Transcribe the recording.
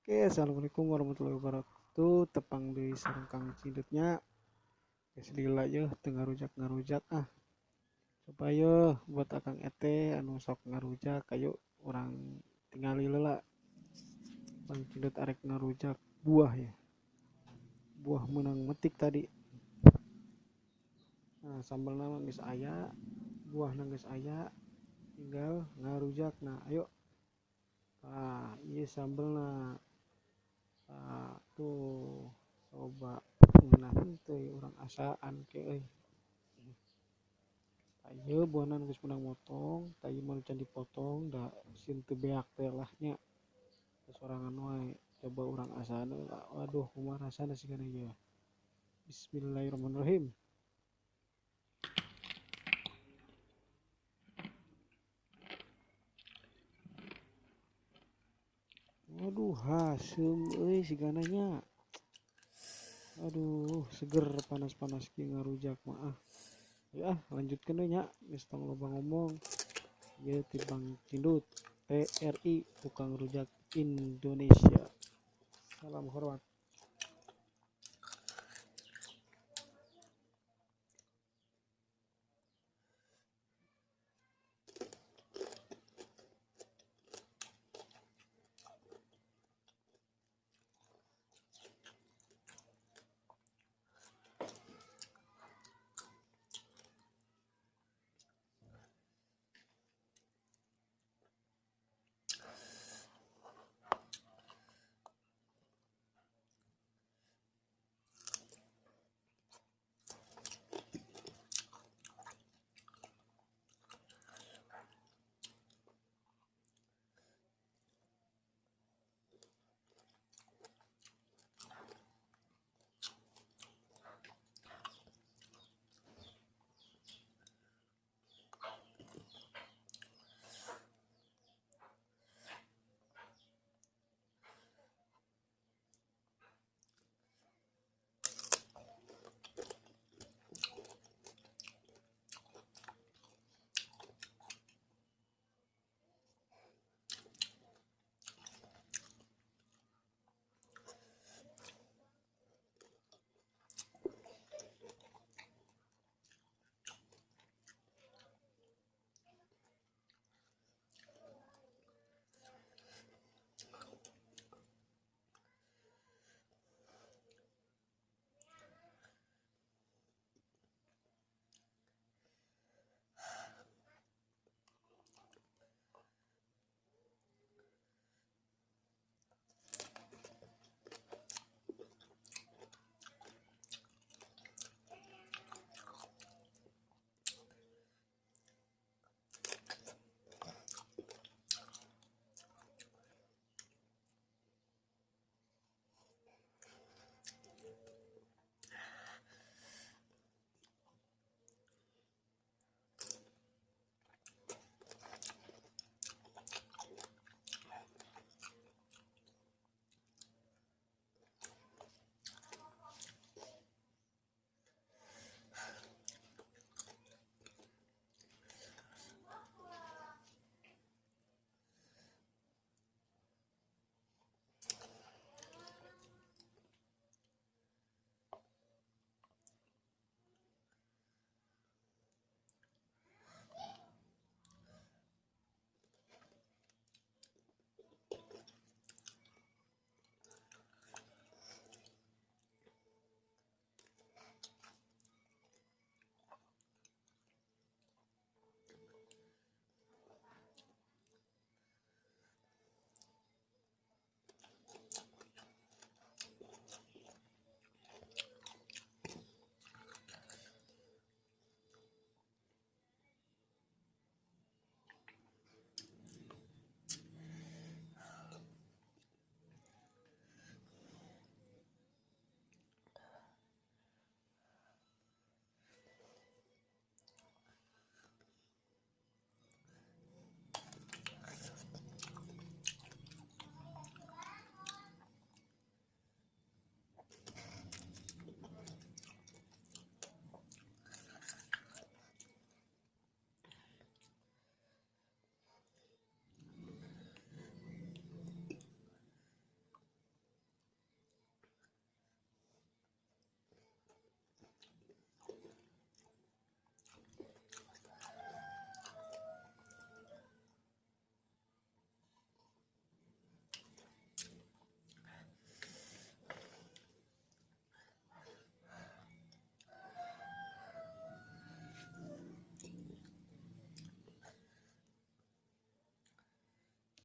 Oke, assalamualaikum warahmatullahi wabarakatuh. Tepang deui sareng Kang Cindutnya. Geus lila yeuh teu ngarujak-ngarujak ah. Coba yeuh buat Akang Ete anu sok ngarujak, ayo urang tingali heula. Kang Cindut arek ngarujak buah ya. Buah meunang metik tadi. Nah, sambalna mah geus aya, buahna geus aya, tinggal ngarujak. Nah, ayo. Nah, ieu sambelna. Nah, tuh coba ngeunah teu urang asaan ke euy. Ieu buahna geus meunang motong, tah ieu mah can dipotong da sieun teu beak teh lah nya. Sorangan wae coba urang asaan heula. Waduh, kumaha rasana sigana ieu. Bismillahirrahmanirrahim. Waduh, haseum euy sigana nya. Aduh, seger panas-panas kieu ngarujak mah ah. Ya, lanjutkeun we nya, geus tong loba ngomong. Ieu ti Bang Cindut, TRI, tukang rujak Indonesia. Salam hormat.